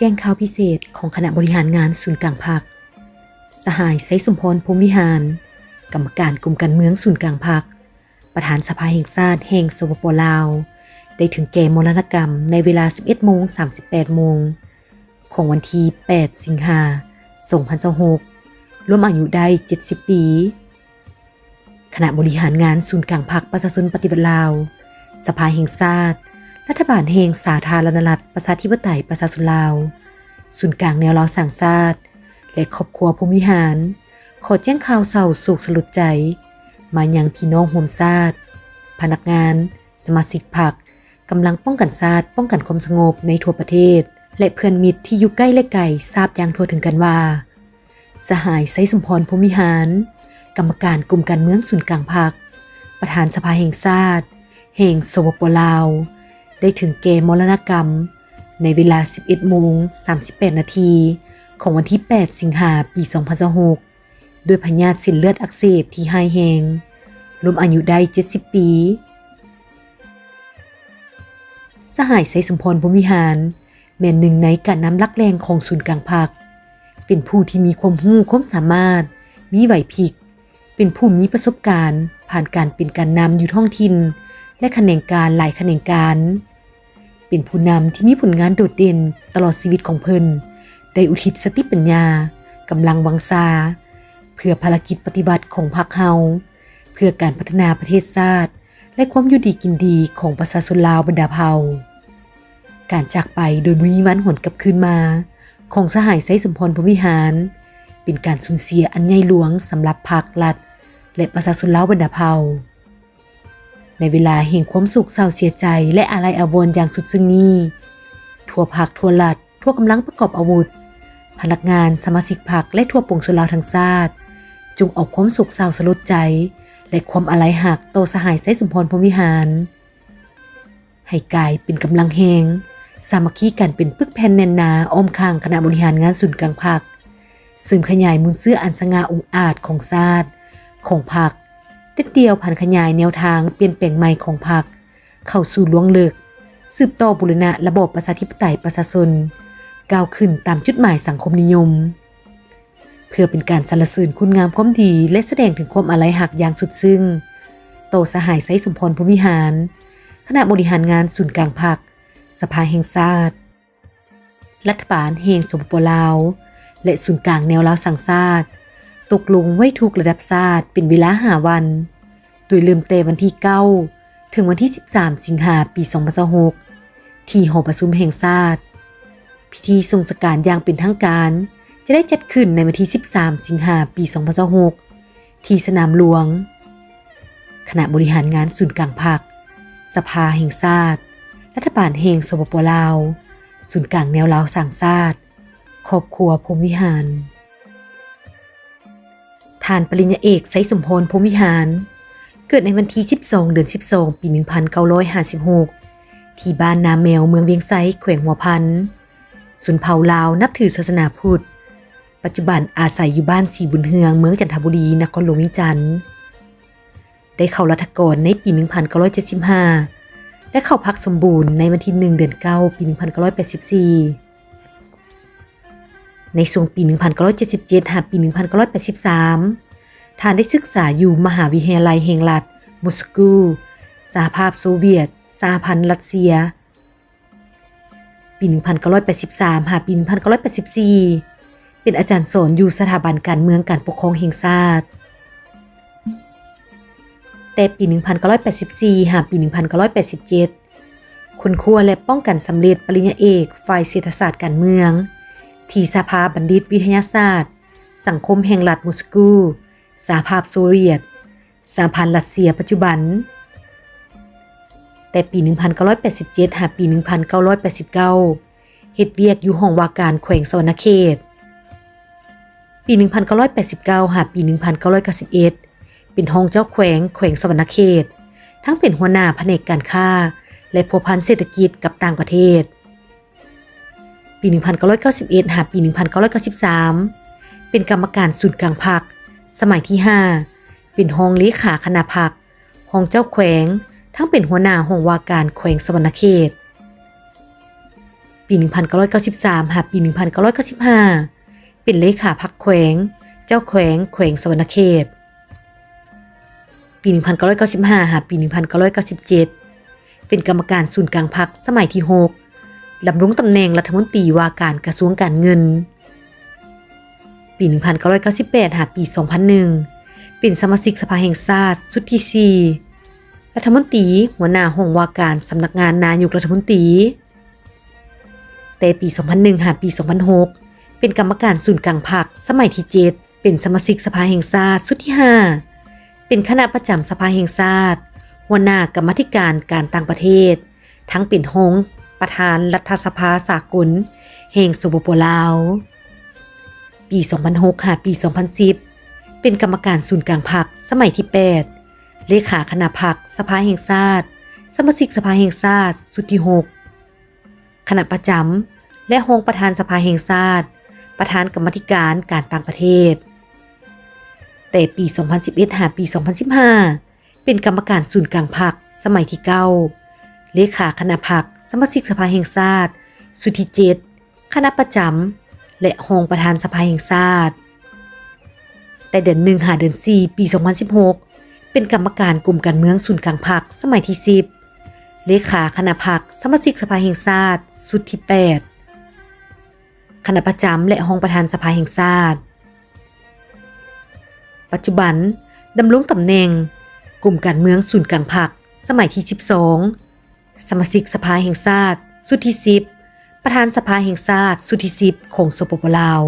ແຈ້ງຂ່າວພິເສດຂອງຄະນະບໍລິຫານງານສູນກາງພັກ. ສະຫາຍ ໄຊສົມພອນ ພົມວິຫານ, ກຳມະການກົມການເມືອງສູນກາງພັກ, ປະທານສະພາແຫ່ງຊາດແຫ່ງ ສປປ ລາວ ໄດ້ເຖິງແກ່ມໍລະນະກຳໃນເວລາ ສິບເອັດໂມງ ສາມສິບແປດໂມງ ຂອງວັນທີ ແປດ ສິງຫາ ສອງພັນຊາວຫົກ ລວມອາຍຸໄດ້ ເຈັດສິບປີ. ຄະນະບໍລິຫານງານສູນກາງພັກປະຊາຊົນປະຕິວັດລາວ, ສະພາແຫ່ງຊາດ, ລັດຖະບານແຫ່ງສາທາລະນະລັດ ປະຊາທິປະໄຕ ປະຊາຊົນລາວ, ສູນກາງແນວລາວສ້າງຊາດ ແລະ ຄອບຄົວພົມວິຫານ ຂໍແຈ້ງຂ່າວເສົ້າໂສກສະຫຼົດໃຈມາຍັງພີ່ນ້ອງຮ່ວມຊາດ, ພະນັກງານ, ສະມາຊິກພັກ, ກຳລັງປ້ອງກັນຊາດ, ປ້ອງກັນຄວາມສະຫງົບໃນທົ່ວປະເທດ ແລະ ເພື່ອນມິດທີ່ຢູ່ໃກ້ ແລະ ໄກ ຊາບຢ່າງທົ່ວເຖິງກັນວ່າ ສະຫາຍ ໄຊສົມພອນ ພົມວິຫານ, ກຳມະການກົມການເມືອງສູນກາງພັກ, ປະທານສະພາແຫ່ງຊາດ ແຫ່ງ ສປປ ລາວ ໄດ້ເຖິງແກ່ມໍລະນະກຳໃນເວລາ ສິບເອັດໂມງ ສາມສິບແປດນາທີ ຂອງວັນທີ ແປດ ສິງຫາ ປີ ສອງພັນຊາວຫົກ ດ້ວຍພະຍາດເສັ້ນເລືອດອັກເສບທີ່ຮ້າຍແຮງ, ລວມອາຍຸໄດ້ ເຈັດສິບປີ. ສະຫາຍ ໄຊສົມພອນ ພົມວິຫານ ແມ່ນໜຶ່ງໃນການນຳຫຼັກແຫຼ່ງຂອງສູນກາງພັກ, ເປັນຜູ້ທີ່ມີຄວາມຮູ້ຄວາມສາມາດ, ມີໄຫວພິບ, ເປັນຜູ້ມີປະສົບການຜ່ານການເປັນການນຳຢູ່ທ້ອງຖິ່ນ ແລະ ຂະແໜງການຫຼາຍຂະແໜງການ, ເປັນຜູ້ນຳທີ່ມີຜົນງານໂດດເດັ່ນຕະຫຼອດຊີວິດຂອງເພິ່ນ ໄດ້ອຸທິດສະຕິປັນຍາ, ກຳລັງວັງຊາ ເພື່ອພາລະກິດປະຕິວັດຂອງພັກເຮົາ, ເພື່ອການພັດທະນາປະເທດຊາດ ແລະ ຄວາມຢູ່ດີກິນດີຂອງປະຊາຊົນລາວບັນດາເຜົ່າ. ການຈາກໄປໂດຍບໍ່ມີວັນຫວນກັບຄືນມາຂອງສະຫາຍ ໄຊສົມພອນ ພົມວິຫານ ເປັນການສູນເສຍອັນໃຫຍ່ຫຼວງສຳລັບພັກ, ລັດ ແລະ ປະຊາຊົນລາວບັນດາເຜົ່າ. ໃນເວລາແຫ່ງຄວາມໂສກເສົ້າເສຍໃຈ ແລະ ອາໄລອາວອນຢ່າງສຸດເຊິ່ງນີ້, ທົ່ວພັກ, ທົ່ວລັດ, ທົ່ວກຳລັງປະກອບອາວຸດ, ພະນັກງານ, ສະມາຊິກພັກ ແລະ ທົ່ວປວງຊົນລາວທັງຊາດ ຈົ່ງເອົາຄວາມໂສກເສົ້າສະຫຼົດໃຈ ແລະ ຄວາມອາໄລຮັກຕໍ່ສະຫາຍ ໄຊສົມພອນ ພົມວິຫານ ໃຫ້ກາຍເປັນກຳລັງແຮງ, ສາມັກຄີກັນເປັນປຶກແຜ່ນແໜ້ນໜາອ້ອມຂ້າງຄະນະບໍລິຫານງານສູນກາງພັກ, ເສີມຂະຫຍາຍມູນເຊື້ອອັນສະຫງ່າອົງອາດຂອງຊາດ, ຂອງພັກ, ເດັດດ່ຽວຜັນຂະຫຍາຍແນວທາງປ່ຽນແປງໃໝ່ຂອງພັກເຂົ້າສູ່ລວງເລິກ, ສືບຕໍ່ບູລະນະລະບອບປະຊາທິປະໄຕປະຊາຊົນ, ກ້າວຂຶ້ນຕາມຈຸດໝາຍສັງຄົມນິຍົມ. ເພື່ອເປັນການສັນລະເສີນຄຸນງາມຄວາມດີ ແລະ ສະແດງເຖິງຄວາມອາໄລຮັກຢ່າງສຸດຊຶ້ງຕໍ່ສະຫາຍ ໄຊສົມພອນ ພົມວິຫານ, ຄະນະບໍລິຫານງານສູນກາງພັກ, ສະພາແຫ່ງຊາດ, ລັດຖະບານແຫ່ງ ສປປ ລາວ ແລະ ສູນກາງແນວລາວສ້າງຊາດ ຕົກລົງໄວ້ທຸກລະດັບຊາດເປັນເວລາຫ້າວັນ, ໂດຍເລີ່ມແຕ່ວັນທີເກົ້າ ເຖິງວັນທີສິບສາມ ສິງຫາ ປີສອງພັນຊາວຫົກ ທີ່ຫໍປະຊຸມແຫ່ງຊາດ. ພິທີສົ່ງສະການຢ່າງເປັນທາງການຈະໄດ້ຈັດຂຶ້ນໃນວັນທີສິບສາມ ສິງຫາ ປີສອງພັນຊາວຫົກ ທີ່ສະໜາມຫຼວງ. ຄະນະບໍລິຫານງານສູນກາງພັກ, ສະພາແຫ່ງຊາດ, ລັດຖະບານແຫ່ງ ສປປ ລາວ, ສູນກາງແນວລາວສ້າງຊາດ, ຄອບຄົວພົມວິຫານ. ທ່ານປະລິນຍາເອກ ໄຊສົມພອນ ພົມວິຫານ ເກີດໃນວັນທີສິບສອງ ເດືອນສິບສອງ ປີໜຶ່ງພັນເກົ້າຮ້ອຍຫ້າສິບຫົກ ທີ່ບ້ານນາແມວ ເມືອງວຽງໄຊ ແຂວງຫົວພັນ, ຊົນເຜົ່າລາວ ນັບຖືສາສະໜາພຸດ, ປັດຈຸບັນອາໄສຢູ່ບ້ານສີບຸນເຮືອງ ເມືອງຈັນທະບູລີ ນະຄອນຫຼວງວຽງຈັນ. ໄດ້ເຂົ້າລັດຖະກອນໃນປີໜຶ່ງພັນເກົ້າຮ້ອຍເຈັດສິບຫ້າ ແລະ ເຂົ້າພັກສົມບູນໃນວັນທີໜຶ່ງ ເດືອນເກົ້າ ປີໜຶ່ງພັນເກົ້າຮ້ອຍແປດສິບສີ່. ໃນຊ່ວງປີໜຶ່ງພັນເກົ້າຮ້ອຍເຈັດສິບເຈັດ ຫາປີໜຶ່ງພັນເກົ້າຮ້ອຍແປດສິບສາມ ທ່ານໄດ້ສຶກສາຢູ່ມະຫາວິທະຍາໄລແຫ່ງລັດມົສກູ, ສະຫະພາບໂຊວຽດ, ສະຫະພັນລັດເຊຍ. ປີໜຶ່ງພັນເກົ້າຮ້ອຍແປດສິບສາມ ຫາປີໜຶ່ງພັນເກົ້າຮ້ອຍແປດສິບສີ່ ເປັນອາຈານສອນຢູ່ສະຖາບັນການເມືອງການປົກຄອງແຫ່ງຊາດ. ແຕ່ປີໜຶ່ງພັນເກົ້າຮ້ອຍແປດສິບສີ່ ຫາປີໜຶ່ງພັນເກົ້າຮ້ອຍແປດສິບເຈັດ ຄົ້ນຄວ້າ ແລະ ປ້ອງກັນສຳເລັດປະລິນຍາເອກຝ່າຍເສດຖະສາດການເມືອງ ທີ່ສະພາບັນດິດວິທະຍາສາດສັງຄົມແຫ່ງລັດມົສກູ, ສະຫະພາບໂຊວຽດ, ສະຫະພັນລັດເຊຍປັດຈຸບັນ. ແຕ່ປີໜຶ່ງພັນເກົ້າຮ້ອຍແປດສິບເຈັດ ຫາປີໜຶ່ງພັນເກົ້າຮ້ອຍແປດສິບເກົ້າ ເຮັດວຽກຢູ່ຫ້ອງວ່າການແຂວງສະຫວັນນະເຂດ. ປີໜຶ່ງພັນເກົ້າຮ້ອຍແປດສິບເກົ້າ ຫາປີໜຶ່ງພັນເກົ້າຮ້ອຍເກົ້າສິບເອັດ ເປັນຮອງເຈົ້າແຂວງແຂວງສະຫວັນນະເຂດ, ທັງເປັນຫົວໜ້າພະແນກການຄ້າ ແລະ ພົວພັນເສດຖະກິດກັບຕ່າງປະເທດ. ປີໜຶ່ງພັນເກົ້າຮ້ອຍເກົ້າສິບເອັດ ຫາປີໜຶ່ງພັນເກົ້າຮ້ອຍເກົ້າສິບສາມ ເປັນກຳມະການສູນກາງພັກສະໄໝທີຫ້າ, ເປັນຮອງເລຂາຄະນະພັກ, ຮອງເຈົ້າແຂວງ, ທັງເປັນຫົວໜ້າຫ້ອງວ່າການແຂວງສະຫວັນນະເຂດ. ປີໜຶ່ງພັນເກົ້າຮ້ອຍເກົ້າສິບສາມ ຫາປີໜຶ່ງພັນເກົ້າຮ້ອຍເກົ້າສິບຫ້າ ເປັນເລຂາພັກແຂວງ, ເຈົ້າແຂວງ ແຂວງສະຫວັນນະເຂດ. ປີໜຶ່ງພັນເກົ້າຮ້ອຍເກົ້າສິບຫ້າ ຫາປີໜຶ່ງພັນເກົ້າຮ້ອຍເກົ້າສິບເຈັດ ເປັນກຳມະການສູນກາງພັກສະໄໝທີຫົກ ດຳລົງຕຳແໜ່ງລັດຖະມົນຕີວ່າການກະຊວງການເງິນ. ປີໜຶ່ງພັນເກົ້າຮ້ອຍເກົ້າສິບແປດ ຫາປີສອງພັນໜຶ່ງ ເປັນສະມາຊິກສະພາແຫ່ງຊາດຊຸດທີສີ່ ລັດຖະມົນຕີ ຫົວໜ້າຫ້ອງວ່າການສຳນັກງານນາຍົກລັດຖະມົນຕີ. ແຕ່ປີສອງພັນໜຶ່ງ ຫາປີສອງພັນຫົກ ເປັນກຳມະການສູນກາງພັກສະໄໝທີເຈັດ ເປັນສະມາຊິກສະພາແຫ່ງຊາດຊຸດທີຫ້າ ເປັນຄະນະປະຈຳສະພາແຫ່ງຊາດ ຫົວໜ້າກຳມາທິການການຕ່າງປະເທດ ທັງເປັນຮອງປະທານລັດຖະສະພາສາກົນແຫ່ງ ສປປ ລາວ. ປີສອງພັນຫົກ ຫາປີສອງພັນສິບ ເປັນກຳມະການສູນກາງພັກສະໄໝທີແປດ ເລຂາຄະນະພັກສະພາແຫ່ງຊາດ ສະມາຊິກສະພາແຫ່ງຊາດຊຸດທີຫົກ ຄະນະປະຈຳ ແລະ ຮອງປະທານສະພາແຫ່ງຊາດ ປະທານກຳມາທິການການຕ່າງປະເທດ. ແຕ່ປີສອງພັນສິບເອັດ ຫາປີສອງພັນສິບຫ້າ ເປັນກຳມະການສູນກາງພັກສະໄໝທີເກົ້າ ເລຂາຄະນະພັກ ສະມາຊິກສະພາແຫ່ງຊາດຊຸດທີເຈັດ ຄະນະປະຈຳ ແລະ ຮອງປະທານສະພາແຫ່ງຊາດ. ແຕ່ເດືອນໜຶ່ງ ຫາເດືອນສີ່ ປີສອງພັນສິບຫົກ ເປັນກຳມະການກົມການເມືອງສູນກາງພັກສະໄໝທີສິບ ເລຂາຄະນະພັກ ສະມາຊິກສະພາແຫ່ງຊາດຊຸດທີແປດ ຄະນະປະຈຳ ແລະ ຮອງປະທານສະພາແຫ່ງຊາດ. ປັດຈຸບັນ ດຳລົງຕຳແໜ່ງກົມການເມືອງສູນກາງພັກສະໄໝທີສິບສອງ ສະມາຊິກສະພາແຫ່ງຊາດຊຸດທີສິບ ປະທານສະພາແຫ່ງຊາດຊຸດທີສິບ ຂອງ ສປປ ລາວ.